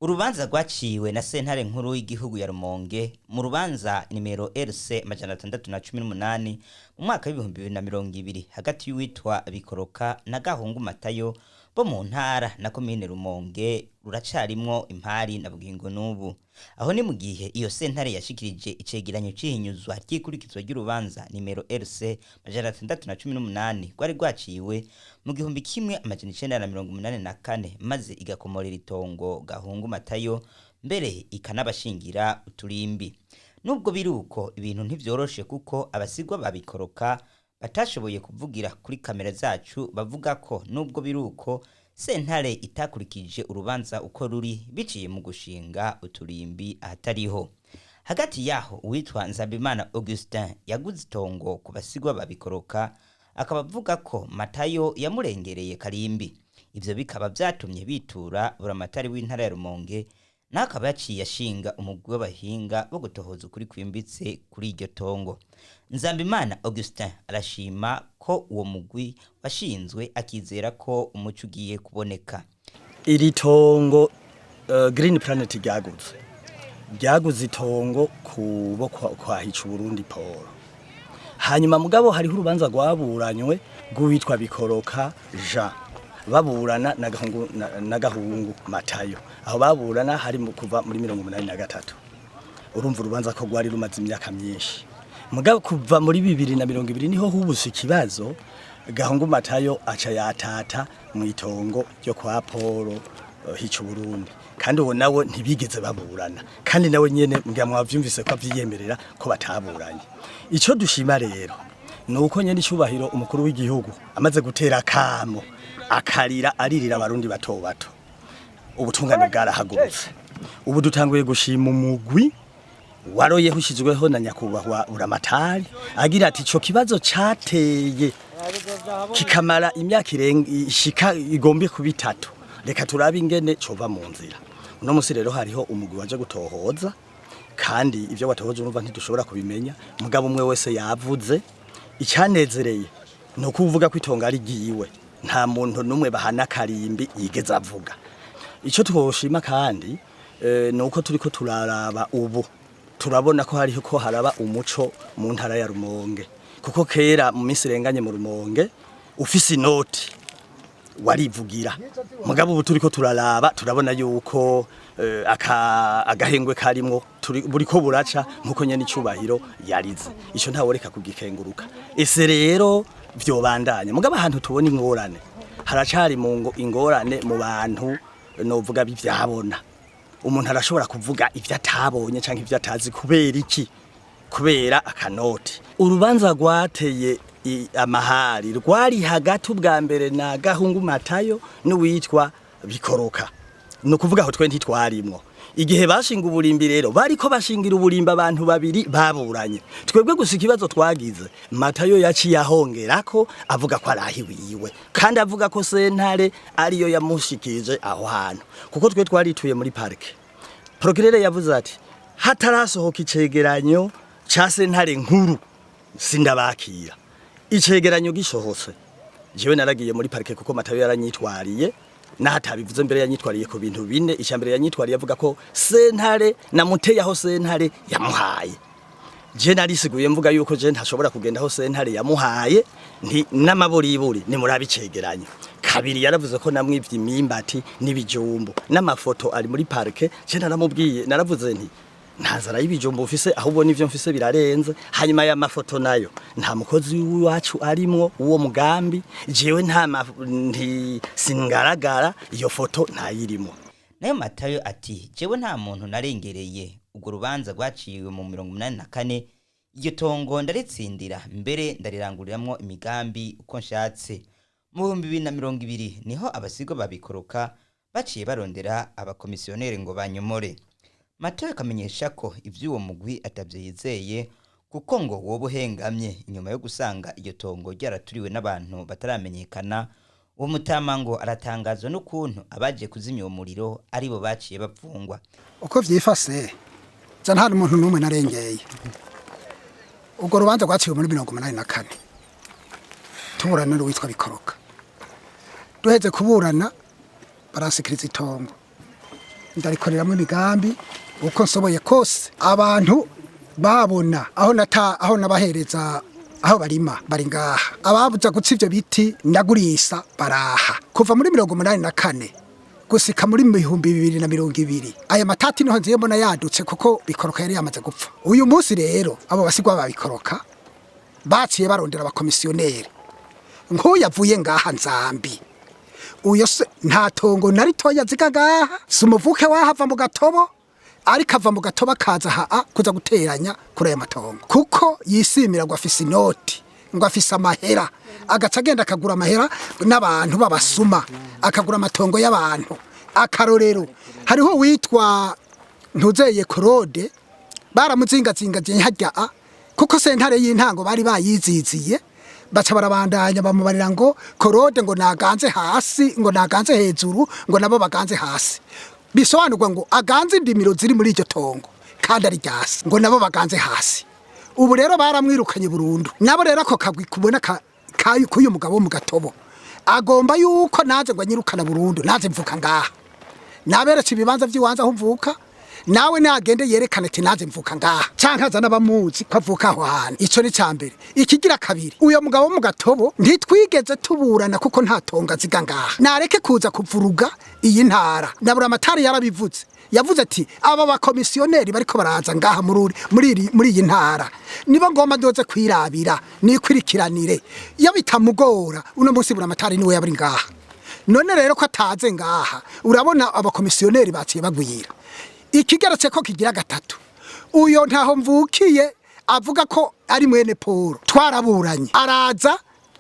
Urubanza rwaciwe na Sentare Nkuru y'Igihugu ya Rumonge mu rubanza nimero RC 618 mu mwaka w'2020 hagati y'uwitwa Bikoroka na Gahungu Matayo bo mu ntara na komine Rumonge ruracarimwo impari na bugingo n'ubu. Aho ni mu gihe iyo sentare yashikirije icegeranyo c'ihinyuzwa ry'ikurikizwa ry'urubanza nimero RC 618 rwari rwaciwe mu 1984, maze igakomorera itongo Gahungu Matayo, mbere ikanabashingira uturimbi. Nubwo biruko, ibintu ntivyoroshe kuko abasigwa babikoroka batashoboye kuvugira kuri kamera zacu bavuga ko nubwo biruko sentare itakurikije urubanza uko ruri biciye mu gushinga uturimbi ahatariho. Hagati yaho, uwitwa Nzabimana Augustin yaguze itongo ku basigwa babikoroka akaba avuga ko Matayo yamurengereye karimbi. Ivyo bikaba vyatumye bitura buramatari w'intara ya Rumonge, nawe akaba yaciye ashinga umugwi w'abahinga bo gutohoza ukuri kwimbitse kuri iryo tongo. Nzambimana Augustin arashima ko uwo mugwi washinzwe, akizera ko umuco ugiye kuboneka. Iri tongo Green Planet ryaguze itongo kubo kwa Hica Burundi Paul. Hanyuma mugabo hariho urubanza rwaburanywe rw'uwitwa Bikoroka Jean baburana na Gahungu, na Gahungu Matayo. Aho baburana hari mu kuva muri 83. Urumva urubanza ko rwari rumaze imyaka myinshi. Mugabo kuva muri 2020 niho hubuse ikibazo, Gahungu Matayo aca yatata mu itongo ryo kwa Paul Hica Burundi, kandi uwo nawe ntibigeze baburana, kandi nawe nyene mbwa mwavyumvise ko avyiyemerera ko bataburanye. Ico dushima rero nuko nyene icubahiro umukuru w'igihugu amaze gutera kamo, akarira aririra abarundi bato bato, ubutungane bwarahagurutse. Ubu dutanguye gushima umugwi waroye ushyizweho na nyakubahwa buramatari, agira ati ico kibazo cateye kikamara imyaka irenga ishika igombe kuba 3, reka turabe ingene cova mu nzira. Uno musi rero hariho umugwi waje gutohoza, kandi ivyo watohoje urumva ntidushobora kubimenya, mugabo umwe wese yavuze. Icyanezereye ni ukuvuga ko itongo ari ryiwe, nta muntu n'umwe bahana karimbi yigeze avuga. Icyo twoshima kandi ni uko turiko turaraba ubu turabona ko hariho ko haraba umuco mu ntara ya Rumonge, kuko kera mu minsi irenganye mu Rumonge ufise inoti warivugira. Mugabo ubu turiko turaraba turabona yuko agahengwe karimwo buriko buraca nkuko nyene icubahiro yarize. Ico ntaworeka kugikenguruka. Ese rero vyobandanya, mugabo ahantu tubona ingorane haracari mu ngo ingorane mu bantu novuga bivyabona. Umuntu arashobora kuvuga ivyo atabonye canke ivyo atazi. Kubera iki? Kubera akanoti. Urubanza rwateye amahari rwari hagati ubwa mbere na Gahungu Matayo n'uwitwa Bikoroka. Ni ukuvuga aho twe ntitwarimwo. Igihe bashinga uburimbi rero bariko bashingira uburimbi abantu babiri baburanye. Twebwe gusa ikibazo twagize, Matayo yaciye ahongerako avuga ko arahiwe iwe, kandi avuga ko sentare ariyo yamushikije aho hantu, kuko twe twarituye muri parike. Procureur yavuze ati hatarasohoka icegeranyo ca sentare nkuru sindabakira. Icegeranyo gisohotse, jewe naragiye muri parike kuko Matayo yaranyitwariye n'ahatabivuze mbere. Yanyitwariye ku bintu bine. Icya mbere yanyitwariye avuga ko sentare namuteye aho sentare yamuhaye. Je narisiguye mvuga yuko je ntashobora kugenda aho sentare yamuhaye, nti n'amaburiburi ni murabe icegeranyo. Kabiri, yaravuze ko namwivye imimbati n'ibijumbu, n'amafoto ari muri parike. Je naramubwiye, naravuze nti nta nzara y'ibijumbu ufise, ahubwo n'ivyo mfise birarenze. Hanyuma ya mafoto nayo nta mukozi w'iwacu arimwo uwo mugambi, jewe nti singaragara, iyo foto ntayirimo. Nayo Matayo ati jewe nta muntu narengereye, urwo rubanza rwaciwe mu 84, iryo tongo ndaritsindira, mbere ndariranguriramwo imigambi uko nshatse. Mu 2020 niho abasigwa babikoroka baciye barondera abakomisiyoneri ngo banyomore. Matayo akamenyesha ko ivy'uwo mugwi atavyo yizeye, kuko ngo woba uhengamye inyuma yo gusanga iryo tongo ryaraturiwe n'abantu bataramenyekana. Uwo mutama ngo aratangazwa n'ukuntu abaje kuzimya uwo muriro aribo baciye bapfungwa. Uko vyifase, ja nta n'umuntu n'umwe narengeye. Urwo rubanza rwaciwe muri 84, tuburana n'uwitwa Bikoroka. Duheze kuburana baransikiriza itongo. Ndarikoreramwo imigambi uko nsoboye kose. Abantu babona aho nata, aho nabahereza aho barima, bari ngaha. Ababuza guca ivyo biti ndagurisa baraha. Kuva muri 84 gusika muri 2020, aya matati niho nziye mbona yadutse, kuko Bikoroka yari yamaze gupfa. Uyu munsi rero abo basigwa babikoroka baciye barondera abakomisiyoneri nk'uyu avuye ngaha Nzambi. Uyo se nta tongo na ritoya aziga ngaha, si umuvuke wahava mu Gatobo, ariko ava mu Gatobo akaza haa kuza guteranya kuri aya matongo, kuko yisimira ngo afise inoti, ngo afise amahera, agaca agenda akagura amahera n'abantu b'abasuma, akagura amatongo y'abantu. Akarorero, hariho uwitwa Ntuzeye Korode, baramuzingazingaziye harya a kuko sentare y'intango bari bayiziziye, baca barabandanya bamubarira ngo Korode ngo naganze hasi, ngo naganze hejuru, ngo nabo baganze hasi. Bisobanurwa ngo aganze indimiro ziri muri iryo tongo kandi ari ryasi, ngo nabo baganze hasi. Ubu rero baramwirukanye burundu. Nabo rero ako kagwi kubona kuyu mugabo wo mu Gatobo agomba yuko naze ngo anyirukana burundu. Naze mvuka ngaha, naberetse ibibanza by'iwanze aho mvuka. Nawe nagende yerekane ati naze mvuka ngaha, canke aza n'abamuzi ko avuka aho hantu. Ico ni cambere. Ikigira kabiri, uyo mugabo wo mu Gatobo ntitwigeze tuburana, kuko nta tonga aziga ngaha. Nareke kuza kuvuruga iyi ntara. Nabura amatari yarabivuze, yavuze ati aba bakomisiyoneri bariko baraza ngaha muri iyi ntara nibo ngomba ndoze kwirabira nikwirikiranire. Iyo bitamugora, uno munsi Buramatari niwe yabari ngaha. None rero ko ataze ngaha, urabona abakomisiyoneri baciye bagwira. Ikigeretse ko kigira gatatu, uyo ntaho mvukiye avuga ko ari mwene Paul, twaraburanye, araza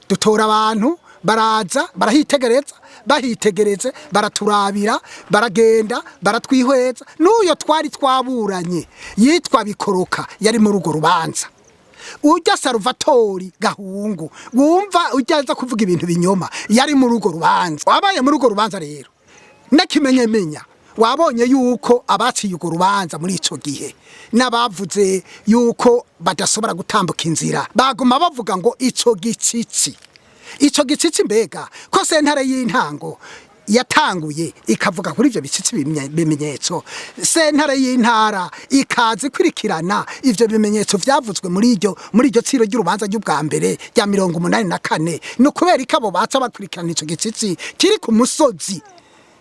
dutora abantu, baraza barahitegereza, bahitegereze baraturabira, baragenda baratwihweza. N'uyo twari twaburanye yitwa Bikoroka yari muri urwo rubanza. Ujya Salvatori Gahungu wumva ujya aza kuvuga ibintu binyoma yari muri urwo rubanza. Wabaye muri urwo rubanza rero n'akimenyemenya, wabonye yuko abaciye urwo rubanza muri ico gihe n'abavuze yuko badashobora gutambuka inzira baguma bavuga ngo ico gitsitsi, ico gitsitsi. Mbega ko sentare y'intango yatanguye ikavuga kuri ivyo bitsitsi bimenyetso, sentare y'intara ikaza ikurikirana ivyo bimenyetso vyavuzwe muri iryo tsiro ry'urubanza ry'ubwa mbere rya 84, ni ukubera ko abo baca bakurikirana ico gitsitsi kiri ku musozi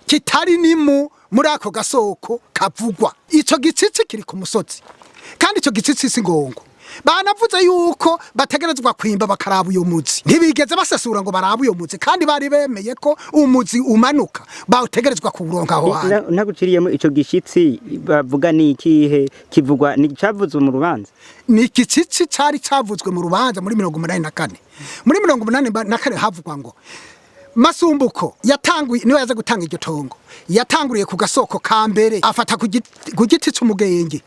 kitari nimu muri ako gasoko kavugwa? Ico gitsitsi kiri ku musozi, kandi ico gitsitsi si ngongo. Banavuze yuko bategerezwa kwimba bakaraba uyo muzi, ntibigeze basesura ngo barabe uyo muzi, kandi bari bemeye ko umuzi umanuka bawutegerezwa kuwuronka aho hantu. Ntaguciriyemo, ico gishitsi bavuga ni ikihe? Kivugwa ni cavuzwe mu rubanza? Ni igitsitsi cari cavuzwe mu rubanza muri 84. Muri 84 havugwa ngo Masumbuko yatanguye, niwe yaza gutanga iryo tongo, yatanguriye ku gasoko ka mbere, afata ku giti c'umugenge,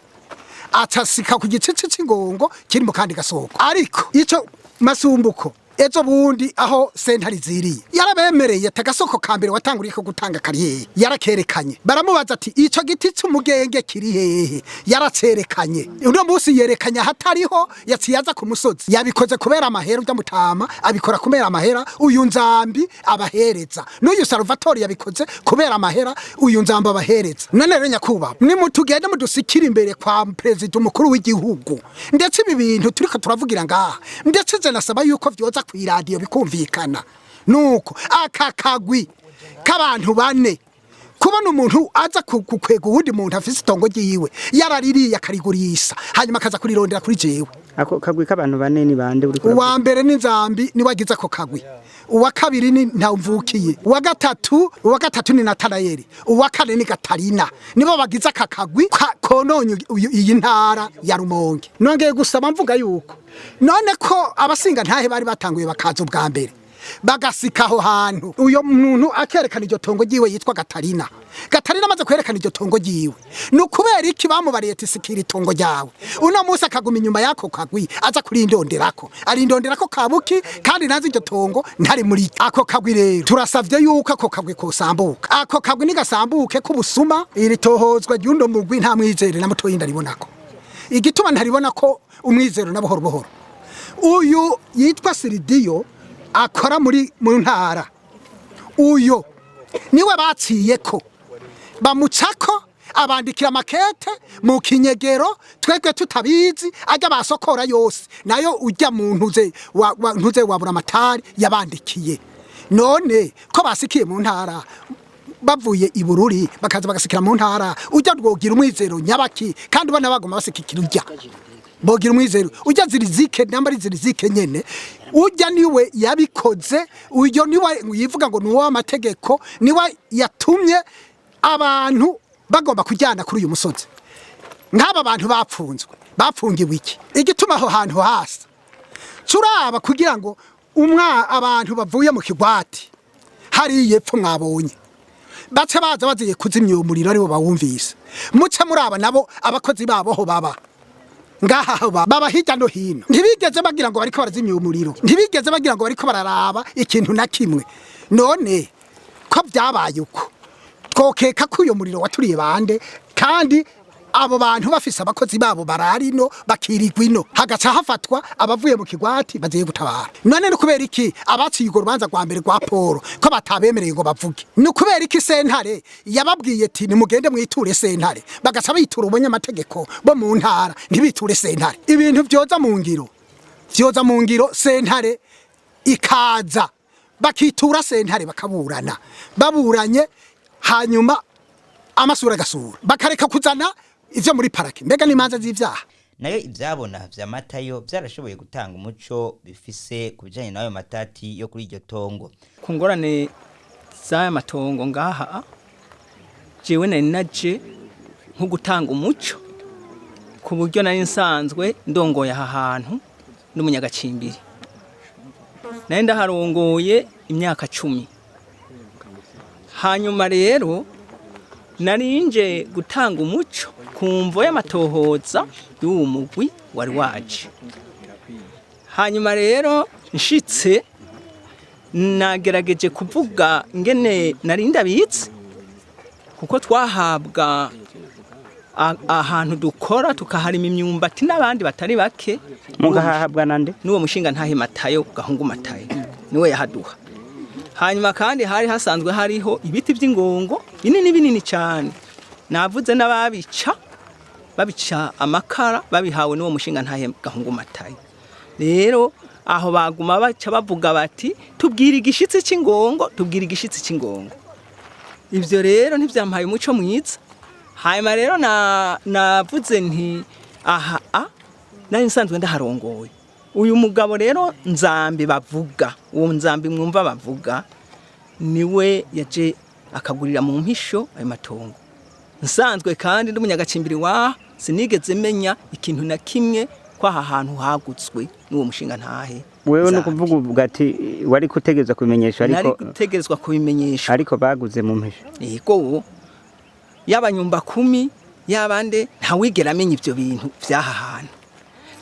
atasika ku gitsitsi c'ingongo kiri mu kandi gasoko. Ariko ico Masumbuko ejo bundi aho sentare ziriye yarabemereye ati agasoko ka mbere watanguriye ko gutanga kari hehe? Yarakerekanye. Baramubaza ati ico giti c'umugenge kiri hehe? Yaracerekanye. Uno munsi yerekanye ahatariho, yaciye aza ku musozi. Yabikoze kubera amahera, urya mutama abikora kubera amahera uyu Nzambi abahereza, n'uyu Salvatore yabikoze kubera amahera uyu Nzambi abahereza. None rero nyakubahwa, nimutugende mudusikire imbere kwa perezida umukuru w'igihugu, ndetse ibi bintu turiko turavugira ngaha, ndetse je nasaba yuko vyoza kw'iradiyo bikumvikana, nuko aka kagwi k'abantu bane, kubona umuntu aza kukwega uwundi muntu afise itongo ryiwe yaraririye akarigurisha, hanyuma akaza kurirondera kuri jewe. Ako kagwi k'abantu bane ni bande uriko uravuga? Uwa mbere ni Nzambi, niwe agize ako kagwi. Uwa kabiri ni Ntawumvukiye, uwa gatatu ni Natanayeli, uwa kane ni Gatarina. Nibo bagize aka kagwi kononye iyi ntara ya Rumonge. Nongeye gusaba mvuga yuko none ko abasinga ntahe bari batanguye bakaza ubwa mbere bagasika aho hantu, uyo muntu akerekana iryo tongo ryiwe yitwa Gatarina. Gatarina amaze kwerekana iryo tongo ryiwe, ni ukubera iki bamubariye ati sikira itongo ryawe, uno munsi akaguma inyuma y'ako kagwi aza kurindonderako, arindonderako kabuki, kandi nazi iryo tongo ntari muri ako kagwi? Rero turasavye yuko ako kagwi kosambuka. Ako kagwi nigasambuke k'ubusuma. Iri tohozwa ry'uno mugwi nta mwizere na mutoyi ndaribonako. Igituma ntaribona ko umwizero na buhoro buhoro, uyu yitwa Siridiyo akora muri mu ntara, uyo niwe baciye ko bamucako. Abandikira makete mu kinyegero, twebwe tutabizi. Ajya basokora yose nayo ujya mu ntuze wa ntuze wabura amatari yabandikiye. None ko basikiye mu ntara, bavuye i Bururi bakaza bagasikira mu ntara, ujya rwogira umwizero nyabaki? Kandi ubona bagoma basikikira ujya, bogira umwizero ujya zirizike namba ari zirizike nyene. Ujya niwe yabikoze, uyo niwe yivuga ngo ni uw'amategeko, niwe yatumye abantu bagomba kujyana kuri uyu musozi. Nk'aba bantu bapfunzwe, bapfungiwe iki? Igituma aho hantu hasi turaba kugira ngo umwa abantu bavuye mu kigwati hariya epfo mwabonye bace baza baziye kuzimya uwo muriro, aribo bawumvise. Muce muraba nabo abakozi babo ho baba ngaha, aho baba hirya no hino, ntibigeze bagira ngo bariko barazimya uwo muriro, ntibigeze bagira ngo bariko bararaba ikintu na kimwe. None ko byabaye uko, twokeka ko uyo muriro waturiye bande? Kandi abo bantu bafise abakozi babo barara ino, bakirirwa ino, hagaca hafatwa abavuye mu kigwati baziye gutabara. None ni kubera iki abaciye urwo rubanza rwa mbere rwa Paul ko batabemereye ngo bavuge? Ni kubera iki sentare yababwiye ati nimugende mwiture sentare, bagaca bitura umunyamategeko bo mu ntara, ntibiture sentare? Ibintu vyoza mu ngiro, vyoza mu ngiro, sentare ikaza, bakitura sentare, bakaburana. Baburanye, hanyuma amasura agasura, bakareka kuzana ivyo muri parake, mbega n'imanza z'ivyaha. Nayo ivyabona vya Matayo vyarashoboye gutanga umuco bifise ku bijanye n'ayo matati yo kuri iryo tongo. Ku ngorane z'aya matongo ngaha, jewe nari naje nko gutanga umuco ku buryo nari nsanzwe ndongoye aha hantu n'umunyagacimbiri, nari ndaharongoye imyaka 10. Hanyuma rero nari nje gutanga umuco ku mvo y'amatohoza y'uwo mugwi wari waje. Hanyuma rero nshitse, nagerageje kuvuga ingene nari ndabitse, kuko twahabwa ahantu dukora, tukaharima imyumbati n'abandi batari bake. Mugahahabwa nande? N'uwo mushinga ntahe Matayo, Gahungu Matayo, niwe yahaduha. Hanyuma kandi hari hasanzwe hariho ibiti by'ingongo binini binini cyane, navuze n'ababica, babica amakara, babihawe n'uwo mushinga ntahe Gahungu Matayo. Rero aho baguma baca bavuga bati: "Tubwira igishitsi cy'ingongo, tubwira igishitsi cy'ingongo." Ibyo rero ntibyampaye umuco mwiza. Hanyuma rero navuze nti aha nari nsanzwe ndaharongoye. Uyu mugabo rero Nzambi bavuga, uwo Nzambi mwumva bavuga, niwe yaje akagurira mu mpisho ayo matongo. Nsanzwe kandi ndi umunyagacimbiri wa, sinigeze menya ikintu na kimwe ko aha hantu hagutswe n'uwo mushinga ntahe Wewe no Nzambi. kuvuga uvuga ati wari kutegerezwa kubimenyesha, Nari ariko gutegerezwa kubimenyesha. Ariko baguze mu mpisho. Yego, yaba nyumba kumi, yabande, ntawigera amenya ivyo bintu vy'aha hantu.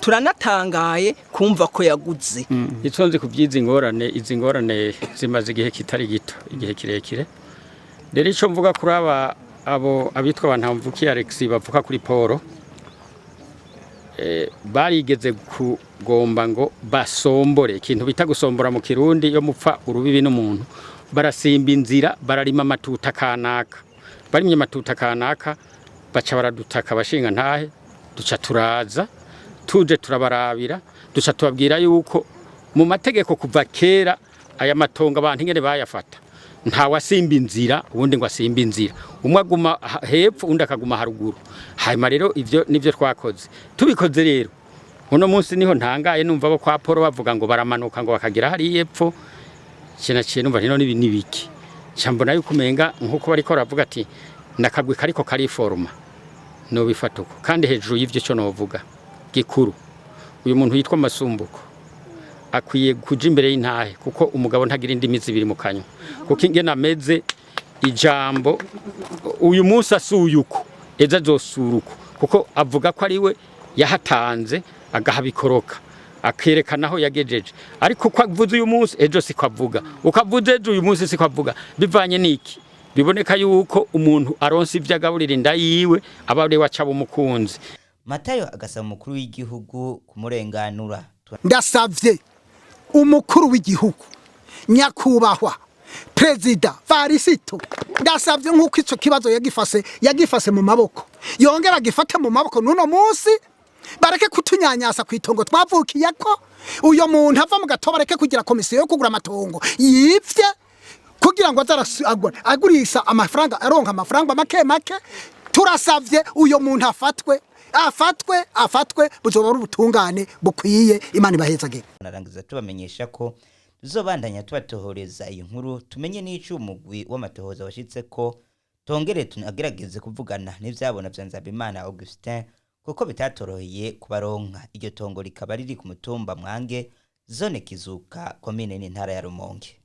Turanatangaye kumva ko yaguze. Icyo nzi ku by'izi ngorane, izi ngorane zimaze igihe kitari gito, igihe kirekire. Rero icyo mvuga kuri aba, abo abitwa Bantamvukiye Alex bavuka kuri Paul, barigeze kugomba ngo basombore, ikintu bita gusombora mu Kirundi, yo mupfa urubibi n'umuntu, barasimba inzira, bararima amatuta kanaka. Barimye amatuta kanaka, baca baradutaka abashinga ntahe, duca turaza, tuje turabarabira, duca tubabwira yuko mu mategeko kuva kera aya matongo abantu ingene bayafata, nta wasimba inzira ubundi ngo asimbe inzira, umwe aguma hepfo, undi akaguma haruguru. Hanyuma rero ivyo nivyo twakoze. Tubikoze rero, uno munsi niho ntangaye numva bo kwa Paul bavuga ngo baramanuka, ngo bakagira hariya epfo. Kinaciye numva rino nibi nibiki, nca mbona yuko umenga nkuko bariko baravuga ati nakagwi kariko kariforma, nobifata uko. Kandi hejuru y'ivyo, cyo novuga gikuru, uyu muntu yitwa Masumbuko akwiye kuja imbere y'intahe, kuko umugabo ntagira indimi zibiri mu kanywa, kuko ingene ameze, ijambo uyu munsi asuye uko, ejo azosura uko, kuko avuga ko ari we yahatanze, agahabikoroka, akerekana aho yagejeje. Ariko uko avuze uyu munsi, ejo siko avuga; uko avuze ejo, uyu munsi siko avuga. Bivanye n'iki? Biboneka yuko umuntu aronse ivyo agaburira inda yiwe, aba ari we aca aba umukunzi. Matayo agasaba umukuru w'igihugu kumurenganura. Ndasavye umukuru w'igihugu, nyakubahwa. Perezida Varisito, ndasabye nk'uko icyo kibazo yagifase mu maboko, yongera agifate mu maboko n'uno munsi. Bareke kutunyanyasa ku itongo twavukiye ko uyo muntu ava mu gatobo, bareke kugira komisiyo yo kugura amatongo yivye kugira ngo aze agurisha amafaranga, aronka amafaranga make make. Turasavye uyo muntu afatwe, afatwe, afatwe, buzoba ari ubutungane bukwiye. Imana ibahezagire. Narangiza tubamenyesha ko tuzobandanya tubatohoreza iyi nkuru, tumenye n'ico umugwi w'amatohoza washitse ko, tongere tunagerageze kuvugana n'ivyabona vya Nzabimana Augustin kuko bitatoroheye kubaronka. Iryo tongo rikaba riri ku mutumba Mwange, zone Kizuka, komine n'intara ya Rumonge.